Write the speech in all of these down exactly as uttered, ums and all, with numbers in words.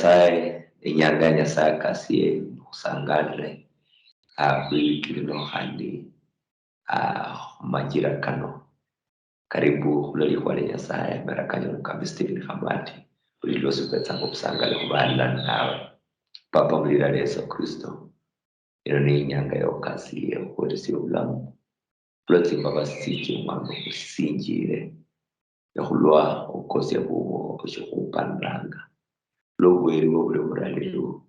Aye, inyanga ya Nyasaye akasie, khusangalire, ah, khwiwiki lino khandi, ah, khumachira kano. Karibu khulwa likhuwa lia Nyasaye, amera kanje Mukambi Stephen Khamati, buli lwosi khubetsanga obusangali khuba halala ninawe. Papa, mulira lia Yesu Kristo, ino ni inyanga yokasie khukhuheresia obulamu. Khulwa tsimbabasi tsietsio, Omwami, okhusinjire, ne khulwa obukosia bubwo oshikhupaniranga. Khulwa obuheri bwo buli omuraliro,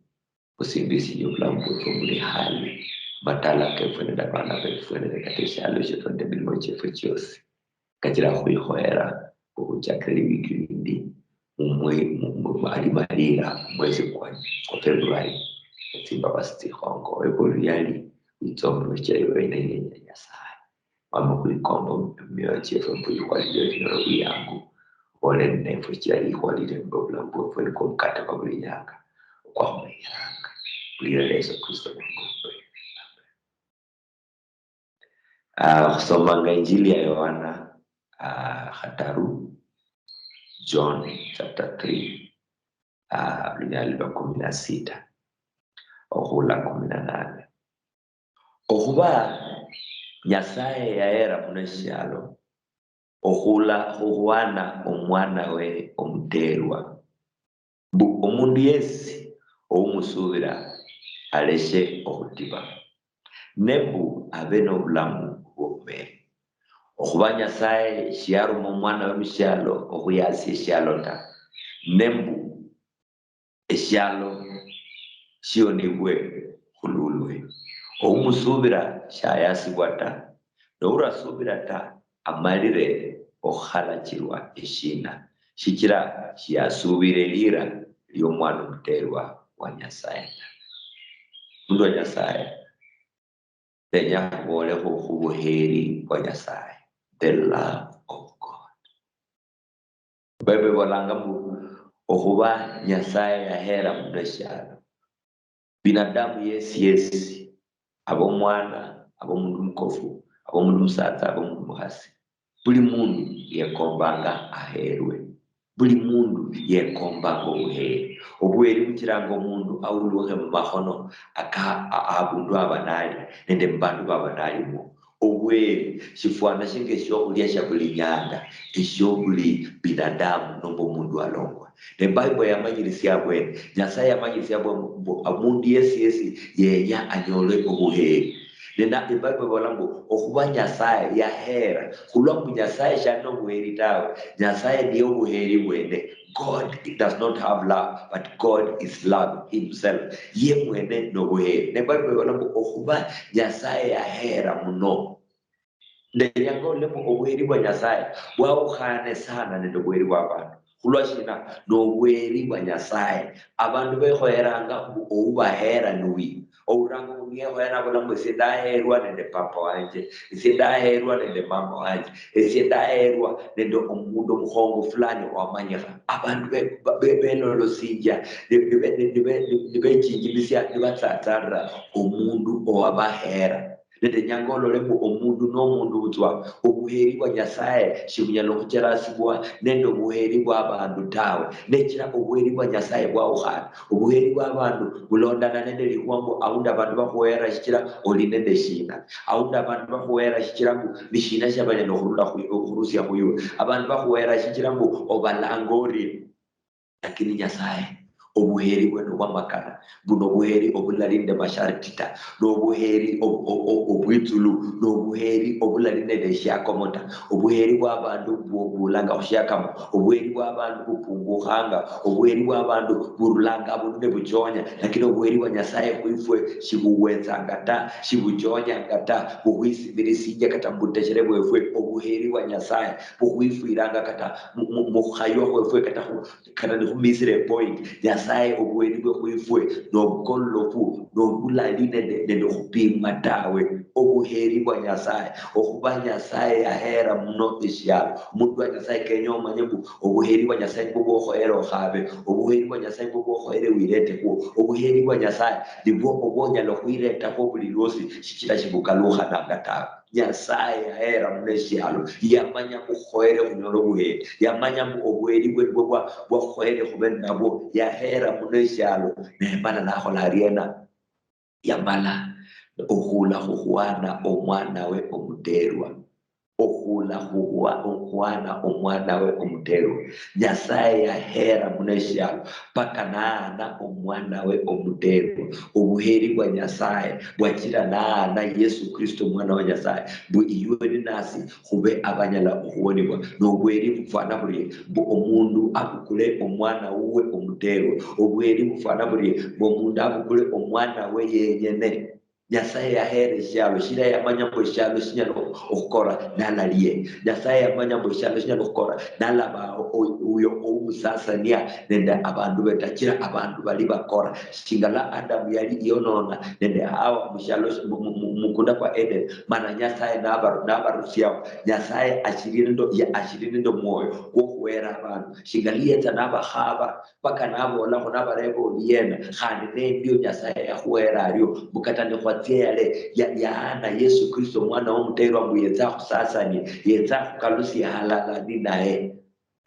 khusimbisinjia obulamu bwefwe buli hale, amatala kefwe nende abana befwe nende kata eshialo shiefwe nende emilimo chiefwe chiosi. Kachira khwikhoyera okhuchakira liwiki lindi, mumwe-, mu-, mu-, mali-, malira mwesi kwa, kwa February, etsimbabasi tsikhongo. Ebuluyali, witsa omuruchire iwe wene yenya Nyasaye. Mama, khwikomba mumioyo chiefu mbu likhuwa lilio linyole bwiyangu. Ole ninefwe chia likhuwa lilio mbu obulamu bwefwe nikwo omukate kwa buli nyanga okwa khumenyeranga. Khulira lia Yesu Kristo Mwokozi wefu. Amen. Ah, khusomanga Injili ya Yohana, ah, khataru, John chapter three, ah, lunyali lwa kumi na sita, okhula kumi na nane. Okhuba Nyasaye yahera muno eshialo, okhula khukhwana omwanawe omuteerwa, mbu omundu yesi oumusuubira aleshe okhutiba, ne mbu abe nobulamu bwobumeri. Okhuba Nyasaye shiyaruma omwanawe mushialo okhuyasia eshialo ta, ne mbu eshialo shionibwe khululwe. Oumusuubira shayasibwa ta, nourasuubira ta, amalire okhukhalachirwa eshiina, shichira shiyasuubire elira liomwana omuteerwa wa Nyasaye ta. Mundu wa Nyasaye, ndenya khuboolekho khubuheeri bwa Nyasaye, the love of God. Bible ibolanga mbu okhuba Nyasaye yahera muno eshialo, binadamu yesi yesi, abe omwana, abe omundu mukofu, abe omundu musatsa, abe omundu mukhasi, buli mundu yekombanga aherwe. Buli mundu yekombanga obuheeri. Obuheeri buchiranga omundu aulukhe mumakhono aka a-, abundu aba nali nende mubandu baba nalimwo. Obuheeri shifwana shinga eshiokhulia shia buli nyanga, eshio buli binadamu nomba omundu alongwa. Ne Bible yamanyirisia abwene, Nyasaye yamanyirisia abwene mbu omundu yesi yesi yenya anyole obuheeri. Ne na, Bible ibola mbu okhuba Nyasaye yahera, khulwa mbu Nyasaye shali nobuheeri tawe, Nyasaye niye obuheeri bwene. God does not have love, but God is love himself. Ye mwene nobuheeri. Ne Bible ibola mbu okhuba Nyasaye yahera muno. Ndenyanga olole mbu obuheeri bwa Nyasaye bwawukhane sana nende obuheeri bwa abandu. Khulwa shina? Nobuheeri bwa Nyasaye. Abandu bekhoyeranga mbu oubahera niwi. Oulanga omundu yekhoya nabola mbu esie ndaherwa nende papa wanje, esie ndaherwa nende mama wanje, esie ndaherwa nende omundu omukhongo fulani owamanyikha. Abandu be-, be-, belolosinjia, ni-, nibe-, nibe-, nibe-, nibechinjimisia, nibatsatsarira omundu owabahera. Ndenyanga olole mbu omundu nomundu butswa, obuheeri bwa Nyasaye shibunyala okhucherasibwa nende obuheeri bwa abandu tawe. Nechira obuheeri bwa Nyasaye bwawukhana. Obuheeri bwa abandu bulondana nende likhuwa mbu aundi abandu bakhuhera shichira oli nende shina. Aundi abandu bakhuhera shichira mbu nishina shiabanyala okhurula khu-, okhurusia khwiwe. Abandu bakhuhera shichira mbu obalanga orie. Lakini Nyasaye, obuheeri bwe nobwamakana, buno obuheeri obulali nende masharti ta, nobuheeri ob-, ob-, ob-, obwitsulu, nobuheeri obulali nende eshiakomo ta, obuheeri bwa abandu bu-, bulanga khushiakamo, obuheeri bwa abandu bupungukhanga, obuheeri bwa abandu burulanga abundu nebuchonya, lakini obuheeri bwa Nyasaye khwifwe shibuwetsanga ta, shibuchonyanga ta, bukhwisimirisinya kata mubuteshere bwefwe, obuheeri bwa Nyasaye bukhwifwiranga kata mu, mu, mukhaywa khwefwe, kata khu, kata nikhumitsire epoint, Nyasaye obuheeri bwe khwifwe nobukololofu nobulali nende, nende okhupimwa tawe. Obuheeri bwa Nyasaye, okhuba Nyasaye yahera muno eshialo. Omundu wa Nyasaye, kenya omanye mbu obuheeri bwa Nyasaye nibwo bwokhoyere okhabe, obuheeri bwa Nyasaye nibwo bwokhoyere wiretekhwo, obuheeri bwa Nyasaye nibwo obwonyala okhwiretakho buli lwosi, shichira shibukalukhananga tawe. Nyasaye yahera muno eshialo, yamanya mbu khuhoyere khunyola obuheri, yamanya mbu obuheri bwe nibwo bwa- bwakhuhoyere khube ninabwo, yahera muno eshialo, naye mana nakhola ariena? Yamala okhula khukhwana omwanawe omuterwa. Okhula khukhwa- khukhwana omwanawe omuterwa. Nyasaye yahera muno eshialo paka naana omwanawe omuterwa. Obuheri bwa Nyasaye bwachira naana Yesu Kristo, omwana wa Nyasaye, mbu iwe ninasi khube abanyala okhuwonibwa. Nobweri bufwana burie mbu omundu abukule omwana wuwe omuterwa? Obweri bufwana burie mbu omundu abukule omwana we yenyene? Nyasaye yaheera eshialo, shila yamanya mbu eshialo shinyala okhukora nalalie. Nyasaye yamanya mbu eshialo shinyala okhukora nalaba o- o- uyo oumusasania nende abandu be. Tachira abandu bali bakora. Shingala Adamu yali yonona nende Hawa mushialo shi- mu- mu- mu- mukunda kwa Eden, mana Nyasaye naba- nabarusiao. Nyasaye ashiri nende ya- ashiri nende omwoyo kwokhuhera abandu. Shingali yetsa nabakhaba paka nabolakho nabareba oli yena, khandi nendio Nyasaye yakhuhera ario, mbu kata nikhwatsia yale ya- yaana Yesu Kristo omwana womuterwa mbu yetse akhusasanie, yetse akhukalusie halala ninaye.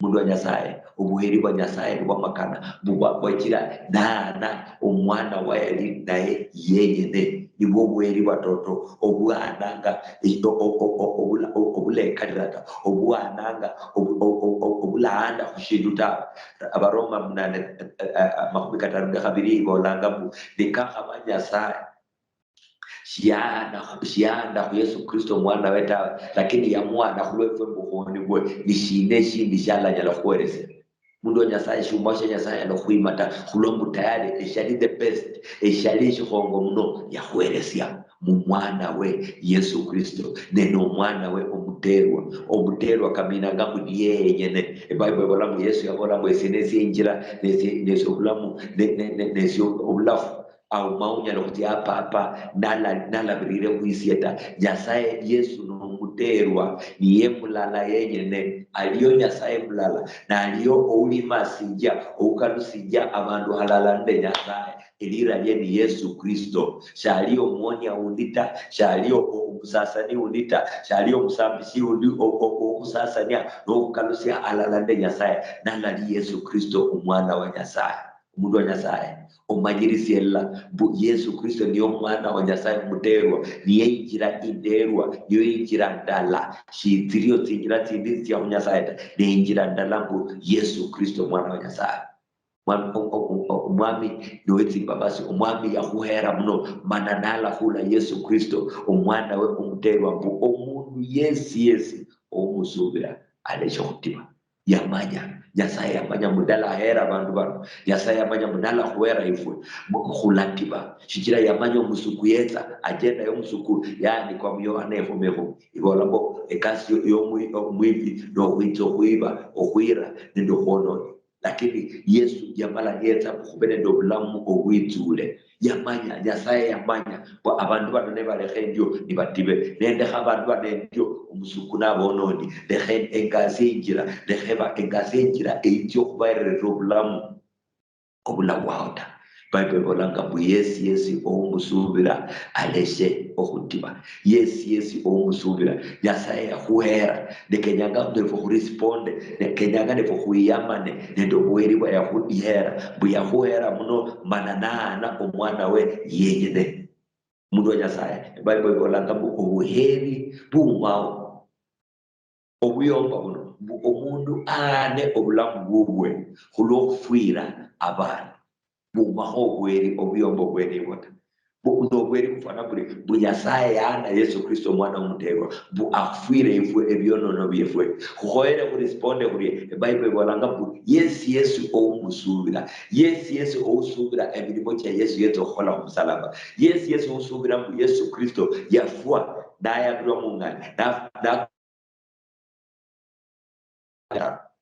Mundu wa Nyasaye, obuheri bwa Nyasaye nibwamakana, mbu bwa- bwachira naana omwana wayali naye yenyene. Nibwo obuheri bwatoto, obwananga, o- o- o- o- obula- o- obulekalira ta, obwananga, obu- o- o- o- obulaanda khushindu tawe. Abaroma munane, eh, eh, eh, makhumi kataru nde khabiri ibolanga mbu nikakhaba Nyasaye shiyaanda, shiyaanda khu Yesu Kristo omwana we tawe, lakini yamuhaana khulwefwe mbu khuhonibwe, ni shina eshindi shialanyala khuhweresia? Mundu wa Nyasaye, shiumao shia Nyasaye anyala khukhwima ta, khulwa mbu tayari eshali the best, eshali eshikhongo muno yakhweresia mumwana we Yesu Kristo, ne nomwana we omuterwa. Omuterwa kaminanga mbu niye yenyene. Ebible ebola mbu Yesu yabola mbu esie nesie injira, nesie, nesie obulamu, ne- ne- ne- nesie obulafu. Auma unyala khutsia ha Papa nala- nalabirire khwisie ta. Nyasaye Yesu nomuterwa, niye mulala yenyene. Aliyo Nyasaye mulala, naliyo oulimasinjia, oukalusinjia abandu halala nende Nyasaye. Elira lie ni Yesu Kristo. Shali omuonia undi ta, shali o- o- omusasani undi ta, shali omusambisi undi o- o- okhusasania nokhukalusia alala nende Nyasaye, nalali Yesu Kristo, omwana wa Nyasaye, omundu wa Nyasaye. Omanyirisia elala mbu Yesu Kristo niye omwana wa Nyasaye omuterwa, niye injira inderwa, niyo injira ndala. Shitsiliyo tsinjira tsindi tsitsia khu Nyasaye ta, ne injira ndala mbu Yesu Kristo, omwana wa Nyasaye. Mwami, o- o- o- o- Omwami nowetsimbabasi, Omwami yakhuhera muno, mana nalakhula Yesu Kristo, omwana we omuterwa, mbu omundu yesi yesi oumusuubira aleshe khutiba. Yamanya, Nyasaye yamanya mbu ndalahera abandu bano. Nyasaye yamanya mbu nalakhuhera ifwe, mbu khulatiba. Shichira yamanya omusuku yetsa, agenda yomusuku yaandikwa mu Yohana ekhumi ekhumi. Ibola mbu ekasi yo- yomwi- omwibi nokhwitsa okhwiba, okhwira nende okhwonona. Lakini Yesu yamala niyetsa mbu khube nende obulamu obwitsule. Yamanya, Nyasaye yamanya mbu abandu bano nebalekha endio nibatibe. Nendekha abandu bano endio, omusuku nabononi. Lekha en- engasie injira, lekha eba- engasie injira eyitsia okhubahererera obulamu obulawao ta. Bible ibolanga mbu yesi yesi oumusuubira aleshe okhutiba. Yesi yesi oumusuubira, Nyasaye yakhuhera, ne kenyanga nefwe khuresponde, ne kenyanga nefwe khwiyamane nende obuheri bwa yakhuhera, mbu yakhuhera muno mana naana omwana we yenyene. Mundu wa Nyasaye, Bible ibolanga mbu obuheri buumao. Obuyomba buno, mbu omundu aane obulamu bubwe khulwokhufwira abandu. Bumakho obweri, obuyomba obwene ebwo ta. Bu- nobweri bufwana buri, mbu Nyasaye yaana Yesu Kristo omwana omuterwa, mbu akhufwire ifwe ebionono biefwe. Khukhoyere khuresponde khurie? Ebible ibolanga mbu yesi yesi oumusuubira, yesi yesi ousubira emirimo chia Yesu yetsa okhukhola khumusalaba, yesi yesi ousubira mbu Yesu Kristo yafwa nayabirwa mung'ani, na- na-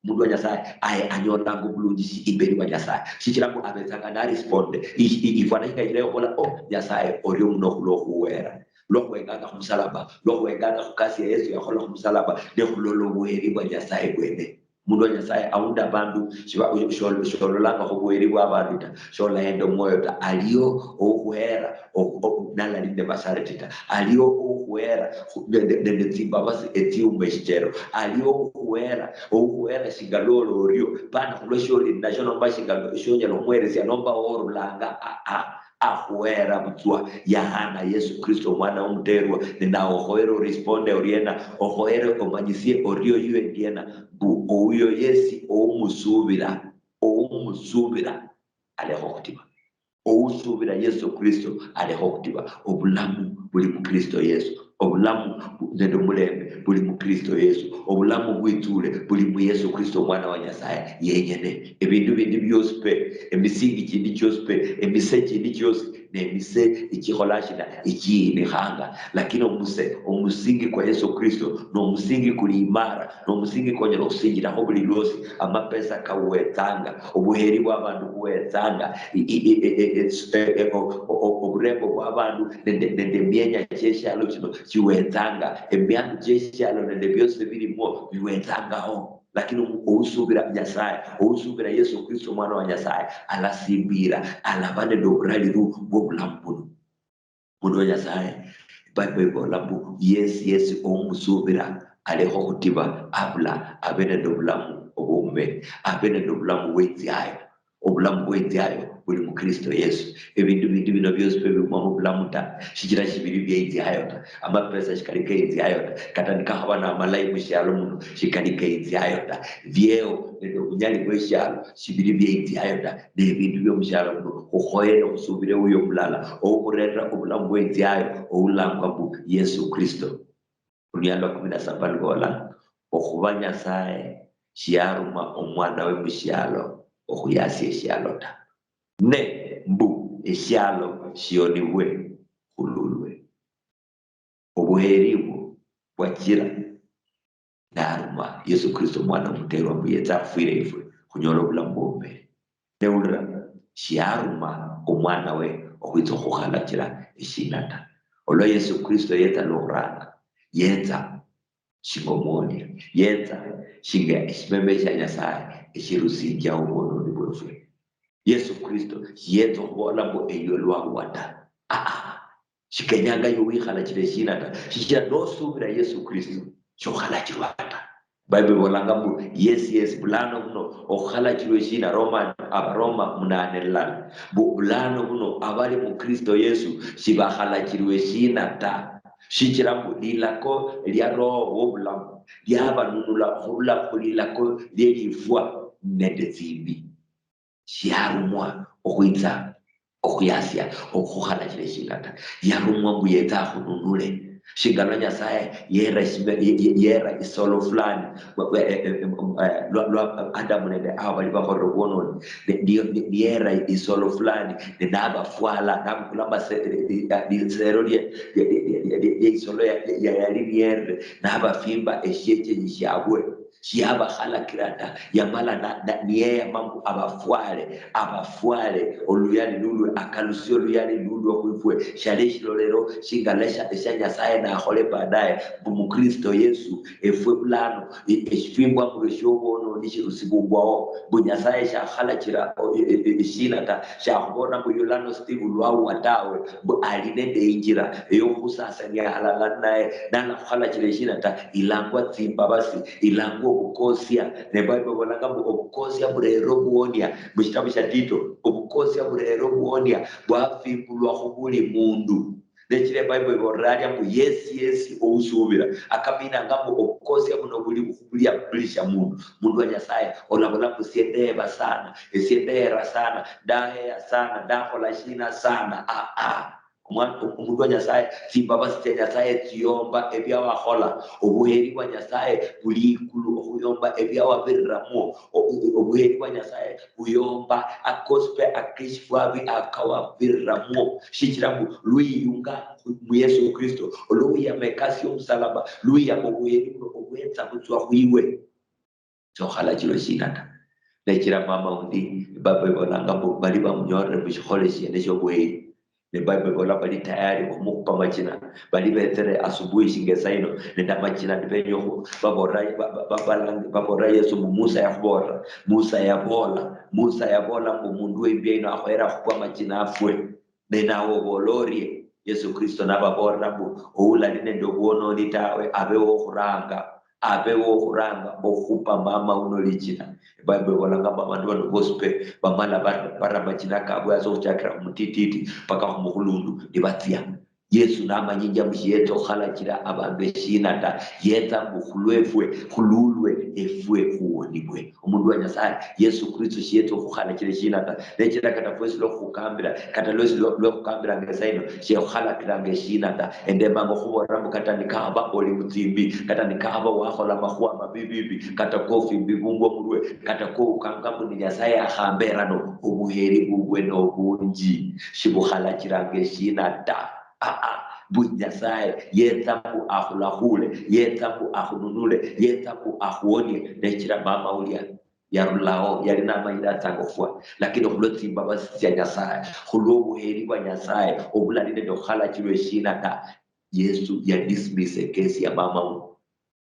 mundu wa Nyasaye, aye anyolanga obulunjishi imberi wa Nyasaye, shichira mbu abetsanga naresponde. I- i- ifwana shinga injira yokhubola, "Oh, Nyasaye, orio muno khulwa okhuwera, lwa khuwenganga khumusalaba, lwa khuwenganga khukasi ya Yesu yakhola khumusalaba, ne khulola obuheri bwa Nyasaye bwene." Mundu wa Nyasaye aundi abandu shiba- shol- shololangakho obuheri bwa abandu ta, sholahenda omwoyo ta. Aliyo oukhuhera o- o- nalalinde masharti ta. Aliyo oukhuhera khu- nende nende tsimbabasi etsiuma eshichero. Aliyo oukhuhera oukhuhera shinga lolo orio, pana khulwa shioli ninasho nomba shinga shonyala okhumuheresia nomba orulanga. Aa, akhuhera butswa. Yahana Yesu Kristo omwana omuterwa, ninawe okhoyere oresponde oriena, okhoyere omanyisie orio iwe ndiena, mbu ouyo yesi oumusuubira, oumusuubira alekha okhutiba. Ousuubira Yesu Kristo alekha okhutiba. Obulamu buli mu Kristo Yesu. Obulamu bu- nende omulembe buli mu Kristo Yesu. Obulamu bwitsule buli mu Yesu Kristo, omwana wa Nyasaye yenyene. Ebindu bindi biosi pe, emisingi chindi chiosi pe, emise chindi chiosi nemise ichikhola shina? Ichiinikhanga. Lakini omuse omusingi kwa Yesu Kristo nomusingi kuli imara, nomusingi konyala okhusinjirakho buli lwosi. Amapesa kawetsanga, obuheri bwabandu buwetsanga, i- i- i- i- i- e- e- o- o- o- oburembo bwabandu nende nende emienya chieshialo chino chiwetsanga, emiandu chieshialo nende biosi bilimwo biwetsangaho. Lakini omu- ousubira Nyasaye, ousubira Yesu Kristo, omwana wa Nyasaye, alasimbira, alaba nende oburaliru bwobulamu buno. Mundu wa Nyasaye, Bible ibola mbu yesi yesi oumusuubira alekha okhutiba, abula abe nende obulamu obwobumeri, abe nende obulamu bweinziayo. Obulamu bweinziayo buli mu Kristo Yesu. Ebindu bindi bino biosi bibiumamo obulamu ta, shichira shibili bieinziayo ta. Amapesa shikali keinziayo ta, kata nikakhaba namalayi mushialo muno, shikali keinziayo ta. Bieo nende obunyali bweshialo shibili bieinziayo ta. Nebindu biomushialo muno khukhoyere khusubire uyo mulala oukhurerera obulamu bweinziayo oulangwa mbu Yesu Kristo. Olunyalo lwa kumi na saba lubola, okhuba Nyasaye shiyaruma omwana we mushialo okhuyasia eshialo ta, ne mbu eshialo shionibwe khululwe. Obuheri bwo bwachira naruma Yesu Kristo, omwana omuterwa, mbu yetse akhufwire ifwe khunyola obulamu bwobumeri. Ne ulira, shiyaruma omwana we okhwitsa okhukhalachira eshina ta. Olwa Yesu Kristo yetsa lwokhuranga, yetsa shinga omuonia, yetsa shinga eshimeme shia Nyasaye eshirusinjia obwononi bwefwe. Yesu Kristo shiyetsa okhubola mbu eyo lwawa ta. Aa, shikenyanga iwe wikhalachire eshina ta, shichira nosubira Yesu Kristo shokhalachirwa ta. Bible ibolanga mbu yesi yesi, bulano buno okhalachirwa eshina, Roma, Abaroma munane lala, mbu bulano buno abali mu Kristo Yesu shibakhalachirwa eshina ta, shichira mbu lilako lia Roho wobulamu liabanunula okhurula khulilako lielifwa nende tsimbi. Shiarumwa okhwitsa okhuyasia okhukhalachira eshina ta. Yarumwa mbu yetse akhununule. Shinga lwa Nyasaye yera eshime- ye- ye- yera isolo fulani, wa- wa- eh, eh, eh, eh, lwa lwa Adamu nende Hawa bali bakholere obwononi, ne- ni- ni- niyera isolo fulani, ne nabafwala, nabukula amase- eh, eh, eh, lisero lie- lie- lie- lie- lie- lie isolo ya- ya- ya- yali niyerere, nabafimba eshiechenyi shiabwe. Shiabakhalakira ta, yamala na- na- niyeyama mbu abafwale, abafwale oluyali lulwe, akalusie oluyali lulwe khwifwe. Shali eshilolero shingala esha esha Nyasaye nakhola baadaye, mbu mu Kristo Yesu efwe bulano e- eshifimbwa mbu eshiobwononi shirusibungwaho, mbu Nyasaye shakhalachira o- e- e- eshina ta, shakhubola mbu yulano Steve lwauwa tawe, mbu ali nende injira eyokhusasania halala ninaye, nalakhukhalachira eshina ta, ilangwa tsimbabasi, ilangwa obukosia. Ne Bible ibolanga mbu obukosia burera obuonia. Mushitabu shia Tito, obukosia burera obuonia bwafimbulwa khubuli mundu. Nechira Bible ibolera aria mbu yesi yesi ousubira. Akaminanga mbu obukosia buno buli khubuli abuli shia mundu. Mundu wa Nyasaye, olabola mbu esie ndeba sana, esie ndera sana, ndaheya sana, ndakhola shina sana. Aa, omwana, omundu wa Nyasaye, tsimbabasi tsia Nyasaye tsiyomba ebiawakhola. Obuheri bwa Nyasaye buli ikulu okhuyomba ebiawabiriramwo. O- o- obuheri bwa Nyasaye buyomba akosi pe akeshifwabi akawabiramwo, shichira mbu lwiyunga mu Yesu Kristo, olwiyama ekasi yomusalaba, lwiyama obuheri buno obwetsa butswa khwiwe, shokhalachirwa eshina ta. Nechira mama undi, baba ibolanga mbu bali bamunyorere mushikhole shiene shiobuheri, Ne Bible ibola bali tayari okhumukhupa amachina, bali betsere asubuhi shinga esaa ino nende amachina, nibenya okhu-, babolera, ba-, ba-, ba-, balang-, babolera Yesu mbu, "Musa yakhubolera, Musa yabola, Musa yabola mbu omundu wembia ino akhoyere akhupwe amachina afwe." Ne nawe obola orie? Yesu Kristo nababolera mbu, "Oulali nende obwononi tawe, abe wokhuranga, abe wokhuranga okhupa mama uno lichina." Bible ibolanga mbu abandu bano bosi pe bamala bar-, bara amachina kabwe hasi okhuchakira khumutititi paka khumukhulundu nibatsia. Yesu namanyinjia mbu shiyetsa okhukhalachira abandu eshina ta, yetsa mbu khulwefwe, khululwe efwe khuwonibwe. Omundu wa Nyasaye, Yesu Kristo shiyetsa okhukhalachira eshina ta. Nechira kata fwesi lwokhukambira, kata lwesi lwo-, lwokhukambiranga esaa ino, shekhukhalakiranga eshina ta. Endemanga okhubolera mbu kata nikaba oli mutsimbi, kata nikaba wakhola amakhuwa mabibibi, kata kofimbibungwa omurwe, kata koukanga mbu ni Nyasaye akhambera no, obuheri bubwe nobunji, shibukhalachiranga eshina ta. Aa, mbu Nyasaye yetsa mbu akhulakhule, yetsa mbu akhununule, yetsa mbu akhuonie. Nechira mama ulia yarulao, yali namanyire atsanga okhufwa, lakini khulwa tsimbabasi tsia Nyasaye, khulwa obuheri bwa Nyasaye, obulali nende okhukhalachirwa eshina ta, Yesu ya dismiss ekesi ya mama uno.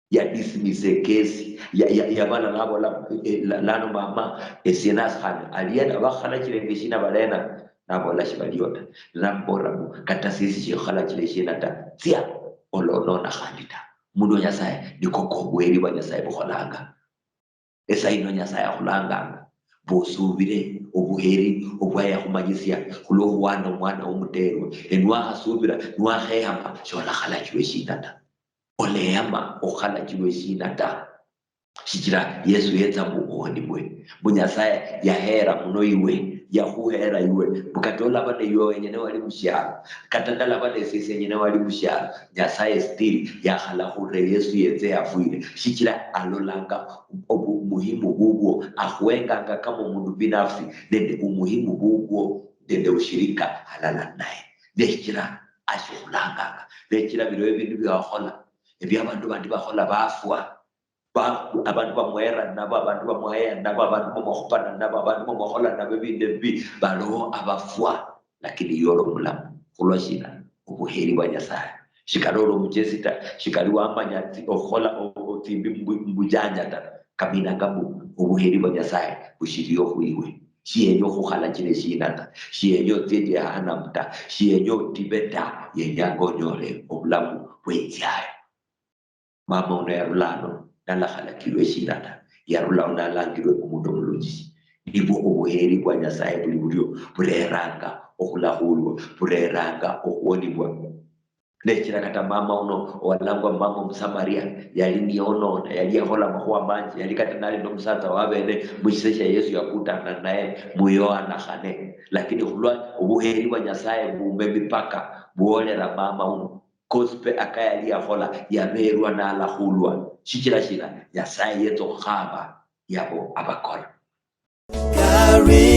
Ya dismiss ekesi, ya, ya, yabala nabola, eh, la-, lano mama, esie nasikhana, aliena bakhalachirenge eshina balena? Nabola shibaliyo ta. Namubolera mbu, "Kata sisi shikhukhalachira eshina ta, tsia, olonona khandi ta." Mundu wa Nyasaye, niko kobuheri bwa Nyasaye bukholanga. Esaa ino Nyasaye akhulanganga, bosubire obuheri obwa yakhumanyisia khulwo khuhana omwana womuterwa. Ne niwakhasubira, niwakheyama, sholakhalachirwa eshina ta. Oleyama okhukhalachirwa eshina ta. Shichira Yesu yetsa mbu ohonibwe. Mbu Nyasaye yahera muno iwe, yakhuhera iwe. Mbu kata olaba neiwe wenyene wali mushialo, kata ndalaba nesie senyene wali mushialo, Nyasaye still yakhala khurera Yesu yetse yafwire. Shichira alolanga obu-, omuhimu bubwo, akhuenganga kama omundu binafsi nende umuhimu bubwo nende ushirika halala naye. Neshichira ashikhulanganga. Nechira biro ebindu biawakhola, ebia abandu bandi bakhola bafwa. Ba-, abandu bamwera nabo, abandu bamwaya nabo, abandu bamwakhupana nabo, abandu bamwakhola nabo ebindu ebibi, baliho abafwa, lakini iwe oli omulamu. Khulwa shina? Obuheri bwa Nyasaye. Shikali oli omuchesi ta, shikali wamanya tsi-, okhukhola o-, o-, tsimbi mbu-, mbujanja ta. Kaminanga mbu obuheri bwa Nyasaye bushiliyo khwiwe. Shiyenya okhukhalachila eshina ta, shiyenya otsie jehanamu ta, shiyenya otibe ta, yenyanga onyole obulamu bweinziayo. Mama uno yarula ano nalakhalakilwe eshina ta, yarulao nalangilwe omundu omulunjishi. Nibwo obuheri bwa Nyasaye buli burio, bureranga okhulakhulwa, bureranga okhuonibwa. Nechira kata mama uno owalangwa mama Omusamaria yali niyonona, yali yakhola amakhuwa manji, yali kata nali nomusatsa wabene mushise shia Yesu yakutana naye mu Yohana khane. Lakini khulwa obuheri bwa Nyasaye buuma emipaka, bwolera mama uno. Kosi pe aka yali yakhola, yaberwa nalakhulwa. Shichira shina? Nyasaye yetsa okhukhaba yabo abakora. Kari